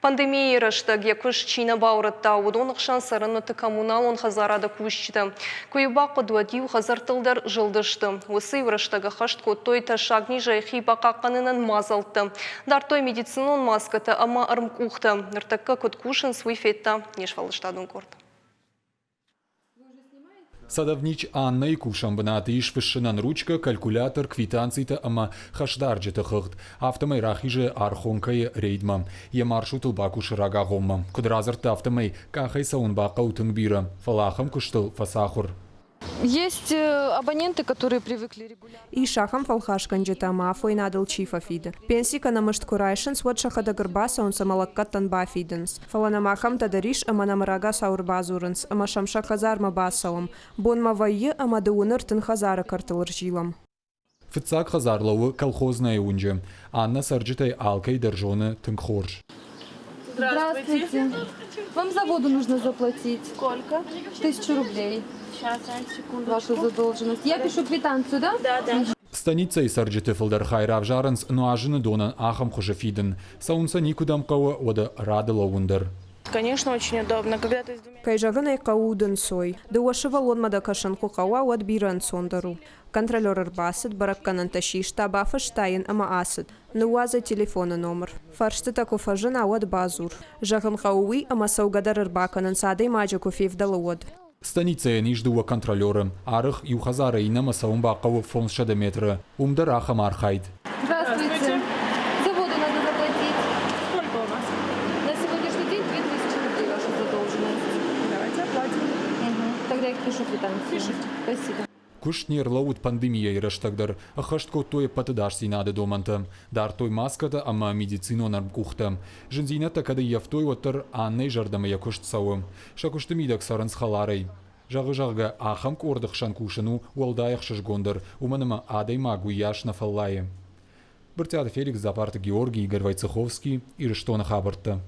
Пандемийы рӕстӕг йӕ куыст чи нӕ баурӕдта, уыдоны хсӕн цӕрӕнуӕтты коммуналон хӕдзарады кусджытӕ. Куы-иу бахъуыд, уӕд-иу хӕдзӕрттыл дӕр зылдысты. Уыцы-иу рӕстӕг ӕххӕст кодтой тӕссаг низӕй хи бахъахъхъӕнынӕн мадзӕлттӕ. Дардтой медицинон маскӕтӕ ӕмӕ ӕрмкъухтӕ. Ныртӕккӕ куыд кусынц, уый федта не сфӕлдыстадон къорд. Садовнич Аннӕйы кусӕн бынаты ис фыссынӕн ручкӕ, калькулятор, квитанцитӕ ӕмӕ хӕсдарджыты хыгъд. Афтӕмӕй рахизы Архонкӕйы рейдмӕ. Йӕ маршрутыл бакусы рагагъоммӕ. Куыд радзырдта, афтӕмӕй къахӕй цӕуын бахъӕуы тынг бирӕ, фӕлӕ ахӕм куыстыл фӕцахуыр. Есть абоненты, которые привыкли регулярно. Ис ахӕм фӕлхасгӕнджытӕ ӕмӕ афойнадыл чи фӕфиды. Пенси кӕнӕ мызд куы райсынц, уӕд сӕхӕдӕг ӕрбацӕуынц ӕмӕ лӕггӕдтӕн бафидынц. Фӕлӕ нӕм ахӕмтӕ дӕр ис ӕмӕ нӕм рагацау ӕрбадзурынц ӕмӕ сӕм сӕ хӕдзармӕ бацӕуӕм. Бонмӕ вӕййы ӕмӕ дыууын 30 хӕдзары кӕртыл ӕрзилӕм. Фыццаг хӕдзар лӕууы Колхознайы уынджы. Аннӕ цӕрджытӕй алкӕй дӕр зоны тынг хорз. Здравствуйте. Вам за воду нужно заплатить. Сколько? 1000 рублей. Сейчас, секунду. Вашу задолженность. Я пишу квитанцию, да? Да. Станицӕйы цӕрджыты фылдӕр хай равзарынц нуазыны донӕн ахӕм хуызы фидын. Цӕуын сӕ никуыдӕм хъӕуы, уӕдӕ рады лӕууын дӕр. Конечно, очень удобно, когда ты с двумя... Кӕй зӕгъын ӕй хъӕуы, удӕнцой. Дыууӕ сывӕллонмӕ дӕ кӕсын куы хъӕуа, уӕд бирӕ ӕнцондӕр у. Контролер ӕрбацыд, бӕрӕггӕнӕнтӕ систа, бафыста йын ӕмӕ ацыд. Ныууадз ӕй телефоны номыр. Фӕрстытӕ куы фӕзына, уӕд бадзур. Зӕгъын хъӕуы уый, ӕмӕ цӕугӕ дӕр ӕрбакӕнынц, адӕймаджы куы февдӕлы, уӕд. Станицӕйӕн ис дыууӕ контролеры. Арых иу хӕдзарӕй иннӕмӕ цӕуын бахъӕуы 500 метры. Уым дӕр ахӕм архайд. Здравствуйте. За воду надо заплатить. Сколько у вас? На сегодняшний день 2000 рублей ваша задолженность. Давайте оплатим. Угу. Тогда я пишу квитанцию. Пишите. Спасибо. Куыст не рлӕууыд пандемийӕйы рӕстӕг дӕр, ӕххӕст кодтой ӕппӕт ӕдасдзинады домӕнтӕ, дардтой маскӕтӕ ӕмӕ медицинон ӕрмкъухтӕ. Зындзинӕдтӕ кӕд ӕййӕфтой, уӕддӕр Аннӕйы зӕрдӕмӕ йӕ куыст цӕуы. Сӕ куысты мидӕг цӕрынц хӕларӕй. Зӕгъы, зӕгъгӕ, ахӕм къорды хсӕн кусын у уӕлдай ӕхсызгондӕр, уымӕн ӕмӕ адӕймаг уыйас нӕ фӕллайы. Брытъиаты Феликс, Дзапарты Георгий, Игорь Войцеховский, Ирыстоны хабӕрттӕ.